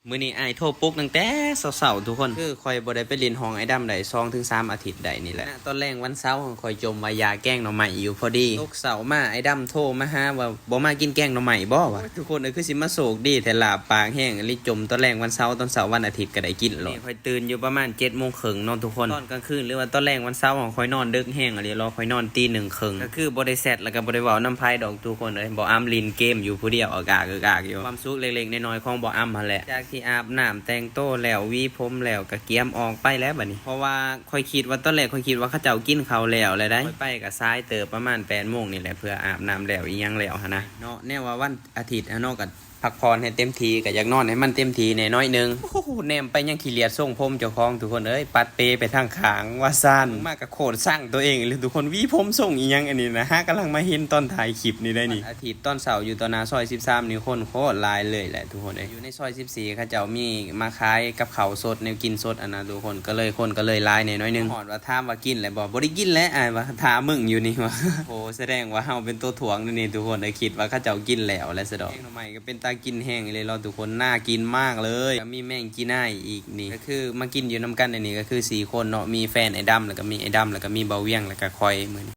ມື້ນີ້ອ້າຍໂທປຸກຕັ້ງແຕ່ເຊົ້າໆ ທຸກຄົນ. ຄືຂ້ອຍບໍ່ໄດ້ໄປຫຼິ້ນຫ້ອງອ້າຍດຳໄດ້ສອງເຖິງສາມອາທິດໄດ້ນີ້ແຫຼະ. ຕອນແລງວັນເສົາຂ້ອຍຈົ່ມວ່າຢາກແກງໜໍ່ໄມ້ຢູ່ພໍດີ. ຕົກເຊົ້າມາອ້າຍດຳໂທມາຫາວ່າ ບໍ່ມາກິນແກງໜໍ່ໄມ້ບໍ່? ວ່າ ໂອ້ຍ ທຸກຄົນເອີຍ ຄືຊິມາໂຊກດີແທ້ ລາບປາກແຮງອີ່ຫຼີ. ຈົ່ມຕອນແລງວັນເສົາ ຕອນເຊົ້າວັນອາທິດກໍໄດ້ກິນໂລດ. ຂ້ອຍຕື່ນຢູ່ປະມານເຈັດໂມງເຄິ່ງເນາະ ທຸກຄົນ. ຕອນກາງຄືນ ຫຼືວ່າຕອນແລງວັນເສົາ ຂ້ອຍນອນດຶກແຮງອີ່ຫຼີ ລອ ຂ້ອຍນອນຕີໜຶ່ງເຄິ່ງ. ກໍຄືບໍ່ໄດ້ແຊັດ ແລ້ວກໍບໍ່ໄດ້ເວົ້ານຳໃຜດອກ ທຸກຄົນເອີຍ. ບໍ່ອຳຫຼິ້ນເກມຢູ່ຜູ້ດຽວ ອາກອາກໆຢູ່. ຄວາມສຸກເລັກໆນ້ອຍໆຂອງບໍ່ອຳຫັ້ນແຫຼະ. ຈາກທີ່ອາບນ້ຳແຕ່ງໂຕແລ້ວ ຫວີຜົມແລ້ວ ກໍກຽມອອກໄປແລ້ວບັດນີ້. ເພາະວ່າຂ້ອຍຄິດວ່າ ຕອນແລກຂ້ອຍຄິດວ່າເຂົາເຈົ້າກິນເຂົ້າແລ້ວແລ້ວໃດ໋. ຂ້ອຍໄປກໍສາຍເຕີບ ປະມານແປດໂມງນີ້ແຫຼະ ເພື່ອອາບນ້ຳແລ້ວອີ່ຫຍັງແລ້ວຫັ້ນນະເນາະ. ແນວວ່າວັນອາທິດຫັ້ນເນາະ ກໍພັກຜ່ອນໃຫ້ເຕັມທີ່ ກໍຢາກນອນໃຫ້ມັນເຕັມທີ່ແດ່ໜ້ອຍໜຶ່ງ. ໂອ້ໂຫ ແນມໄປຍັງຂີ້ຫຼຽດຊົງຜົມເຈົ້າຂອງ ທຸກຄົນເອີຍ. ປັດເປໄປທາງຂ້າງວ່າຊັ້ນ. ມາກໍໂຄດຊັງຕົວເອງເລີຍ ທຸກຄົນ. ຫວີຜົມຊົງອີ່ຫຍັງອັນນີ້ນະ ຫາກຳລັງມາເຫັນຕອນຖ່າຍຄລິບນີ້ໄດ໋ນີ້. ວັນອາທິດຕອນເຊົ້າຢູ່ຕໍ່ໜ້າຊອຍສິບສາມນີ້ ຄົນໂຄດຫຼາຍເລີຍແຫຼະ ທຸກຄົນເອີຍ. ຢູ່ໃນຊອຍສິບສີ່ ເຂົາເຈົ້າມີມາຂາຍກັບເຂົ້າສົດ ແນວກິນສົດຫັ້ນນະ ທຸກຄົນ. ກໍເລີຍ ຄົນກໍເລີຍຫຼາຍແດ່ໜ້ອຍໜຶ່ງ. ຮອດວ່າຖາມວ່າກິນແລ້ວບໍ່? ບໍ່ໄດ້ກິນແຫຼະ ອ້າຍວ່າ ຖ້າມຶງຢູ່ນີ້ວ່າ. ໂອ້ ສະແດງວ່າເຮົາເປັນຕົວຖ່ວງເດ້ນີ້ ທຸກຄົນເອີຍ. ຄິດວ່າເຂົາເຈົ້າກິນແລ້ວແຫຼະຊະດອກ. ແກງໜໍ່ໄມ້ກໍເປັນຕາກິນແຮງອີ່ຫຼີເນາະ ທຸກຄົນ. ໜ້າກິນມາກເລີຍ. ກໍມີແມງຈີນາຍອີກນີ້. ກໍຄືມາກິນຢູ່ນຳກັນອັນນີ້ ກໍຄືສີ່ຄົນເນາະ. ມີແຟນອ້າຍດຳ ແລ້ວກໍມີອ້າຍດຳ ແລ້ວກໍມີບ່າວວຽງ ແລ້ວກໍຂ້ອຍມື້ນີ້.